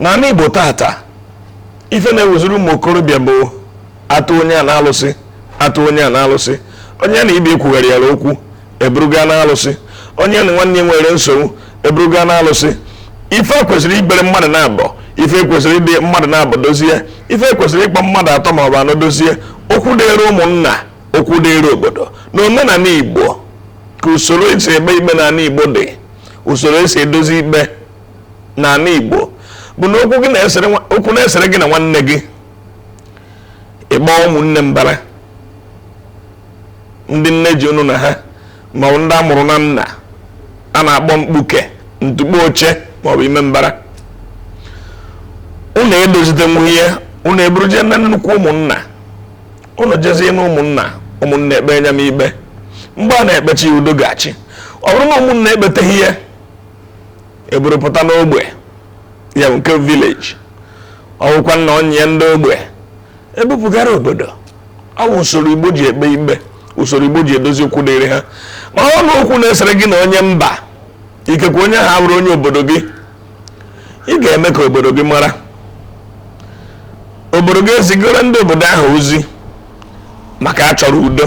N'ala Igbo tata, ife na-ewuziri ụmụ okorobịa bụ atụ onye a na-alụsị, atụ onye a na-alụsị, onye na ibe ekwugharị ya okwu eburuga na-alụsị, onye na nwanne ya nwere nsogbu eburuga na-alụsị. Ife kwesịrị ibere mmadụ na-abọ, ife kwesịrị ịdị mmadụ na-abọ dozie, ife kwesịrị ịkpọ mmadụ atọ ma ọ bụ anọ dozie. Okwu dịrị ụmụnna, okwu dịrị obodo. Na omenala Igbo ka usoro esi ekpe ikpe n'ala Igbo dị, usoro esi edozi ikpe n'ala Igbo bụ na okwu gị na-esere okwu na-esere gị na nwanne gị, ịkpọ ụmụnne mbara, ndị nne ji unu na ha ma ọ bụ ndị amụrụ na nna a na-akpọ mkpuke, ntụkpo oche maọbụ ime mbara. Unu edozitenwu ihe, unu eburuje na nnukwu ụmụnna, unu jezie na ụmụnna, ụmụnna ekpe nya m ikpe. Mgbe a na-ekpechi, udo ga-achị. Ọ bụrụ na ụmụnna ekpeteghị ihe, eburu pụta n'ogbe ya nke village, ọwụkwa nna onye ndị ogbe ebupụgara obodo. Ọ bụ usoro Igbo ji ekpe ikpe, usoro Igbo ji edozi okwu dịrị ha. Ma ọ na okwu na-esere gị na onye mba, ikekwe onye ahụ abụrụ onye obodo gị, ị ga-eme ka obodo gị mara. Obodo gị ezigara ndị obodo ahụ ozi maka achọrọ udo.